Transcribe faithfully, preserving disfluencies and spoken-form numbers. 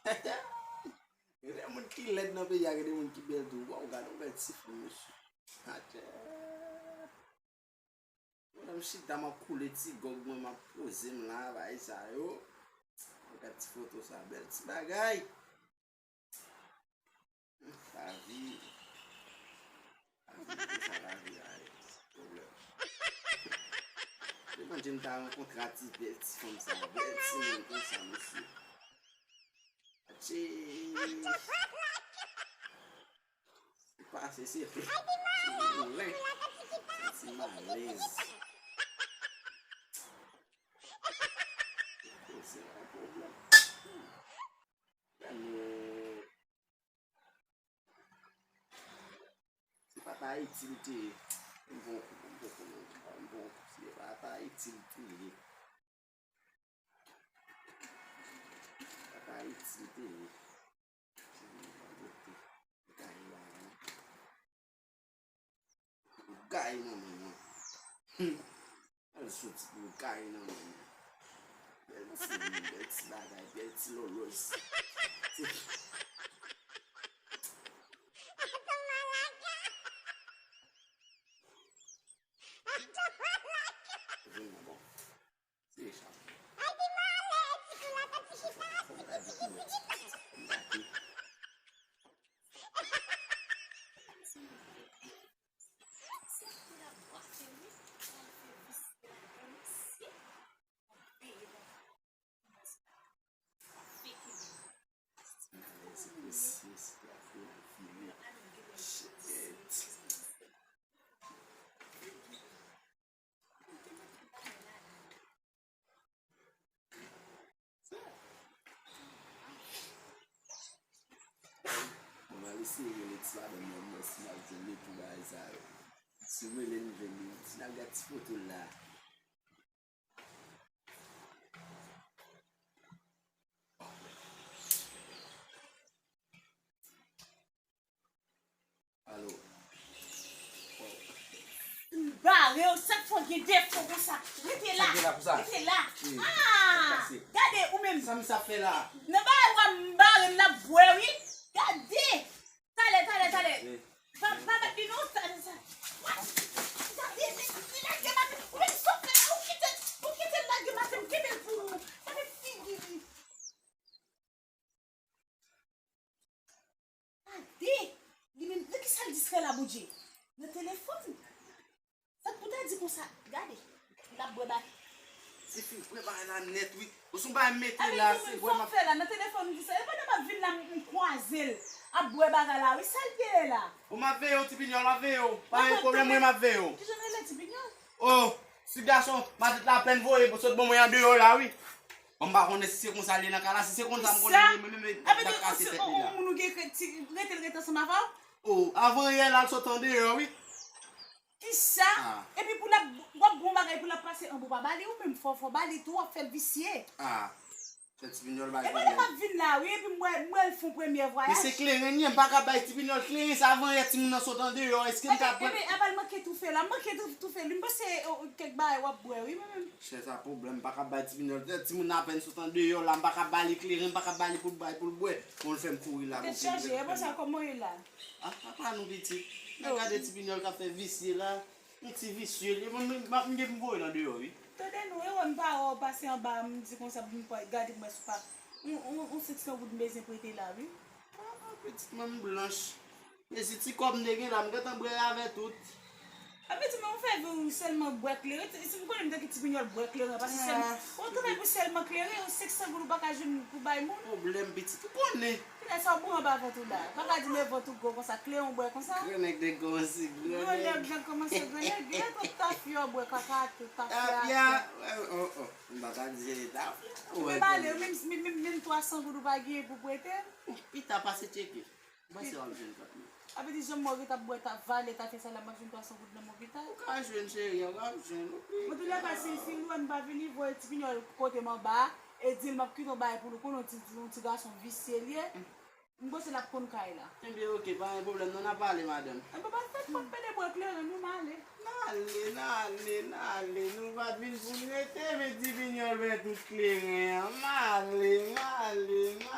Gen de moun ki lèd nan peyi a, gen de moun ki bèl tou. Waw, gade yon bèl ti fanm, mesye. Atè. Mwen menm chita, m ap koule ti gòg mwen, m ap poze m la, bagay sa yo. Gade ti foto sa, bèl ti bagay. Lavi. Lavi, konsa lavi a ye. Pwoblèm. Depi m ta rankontre a ti bèl ti fanm sa, bèl ti moun konsa, mesye. Atchee. Se pase, se vre. Se vre. Santi m alèz. Se yon pwoblèm. Gade. Se pa t Ayiti l te ye. M bon kou, m bon kou, m bon kou. Se pa t Ayiti l te ye. Pa t Ayiti l te ye. Se vin pa bote. Gay la, wi. Gay nan men mwen. Al soti pou gay nan men mwen. Bèl ti moun, bèl ti bagay, bèl ti loloz. Vin nan bon. Se sa. Fò m gade kilè. Fò m gade. Mwen al eseye rele ti madanm nan, mwen si n ap jwenn li pou bagay sa yo. Si m rele n jwenn li, si n ap gad ti foto l la. Alo. M bare w, sak fè w gen defo konsa? Rete la. Sa gen la pou sa? Rete la. Wi. Ah! Sa k pase? Gade ou menm. Sa m sa fè la? Nan bagay w a m bare m n ap bwè wi. Gade. Talè, talè, talè. Wi. Pa, pa bat li non, talè sa. Gade, men, li lage maten. Ou menm sa w fè la, ou kite, ou kite l lage maten, m kenbe l pou ou. Gade figi li. Gade! Li menm, nan kisa l distrè la, Bondye? Nan telefòn? Sa k pou ta di konsa? Gade, l ap bwè bagay. Tifi, bwè bagay la nèt, wi. Ou sou bagay mete la, se bwè m ap fè la. Nan telefòn ou di sa. E pandan m ap vin la, m, m kwaze l ap bwè bagay la, wi. Sa l te ye la? Ou m ap veye w, Tipinyòl, m ap veye w. Pa gen pwoblèm, mwen m ap veye w. Kijan rele Tipinyòl? Oh, ti gason, matant la apèn voye pou sot ban mwen andeyò la, wi. Bon, m pa konnen si se konsa l ye nan kay la, si se konsa m konnen l ye, mwen menm, m ap kase tèt li la. Ou moun ou gen kre-, ti, rete l rete ansanm avè w? Oh, avan yè la, l sot andeyò, wi. Kisa? Ah. Epi pou l ap, w ap gon bagay pou l ap pase anba w pa ba li, ou menm fò, fò ba li tou, w ap fè l visye. Ah. Fè Tipinyòl bay pwoblèm. E pandan m ap vin la, wi, epi m wè, m wè l fè yon premye vwayaj. Men se kleren l ye, m pa ka bay Tipinyòl kleren sa avan yè timoun nan sot andeyò, èske m ka pran? Ebyen, apa l manke toufe la, m manke tou-, toufe li, m panse, o, kèk bagay w ap bwè, wi, mwen menm. Chè sa pwoblèm, m pa ka bay Tipinyòl, timoun nan apèn sot andeyò la, m pa ka ba li kleren, m pa ka ba li pou l bay, pou l bwè. Bon, l fè m kouri la, bon, tèt chaje, e bon sa, kòman w ye la? Ah, apa nou pitit? Gade Tipinyòl k ap fè visye la. Yon ti visye l ye, mwen, mwen, m ap, m gen pou m voye l andeyò, wi. Tande non, e wè m pa wè w pase anba, m di konsa pou m pa gade pou m wè si w pa. Yon, yon, yon senk san goud m bezwen prete la, wi. Ah, pitit mwen, m blanch. Mesi ti kòb m te gen la, m gentan bwè avè tout. A pitit mwen, ou fè vi w sèlman bwè kleren. Si m konnen m te ki Tipinyòl bwè kleren, paske sèlman, ou travay pou sèlman kleren, yon senk san goud ou pa ka jwenn pou bay moun. Pwoblèm pitit, ou konnen. Kilè sa w bwè anba vant ou la? Pa ka di men vant ou gwo konsa, kleren w bwè konsa. Gwo nèg de gwo si gwo nèg. Gwo nèg nan kòmanse gwo nèg. Gen tout tafya w bwè kaka, tout tafya. Tafya, oh, oh, m pa ta di se tafya. Ou menm ale, ou menm, menm, menm, menm twa san goud ou pa genyen pou prete l? Pita pase tcheke. Ou panse w ap jwenn kòb nan? A pitit jan m wè w ret ap bwè ta, vale tafya sa la, m ap jwenn twa san goud nan men w pita. Ou ka jwenn cheri, ou ap jwenn, ou pi. Antoulèka, si, si Louann pa vini, voye Tipinyòl kote m anba a, e di l m ap kite yon bagay pou l, ou konnen yon ti, yon ti gason visye l ye. M panse l ap konn kay la. Ebyen, oke, pa gen pwoblèm, non, n a pale, madanm. Ebyen, pa fè, pa pede bwè kleren, nou, m ale. N ale, n ale, n ale, nou pa t vin pou n rete, men Tipinyòl bwè tout kleren an. M ale, m ale, m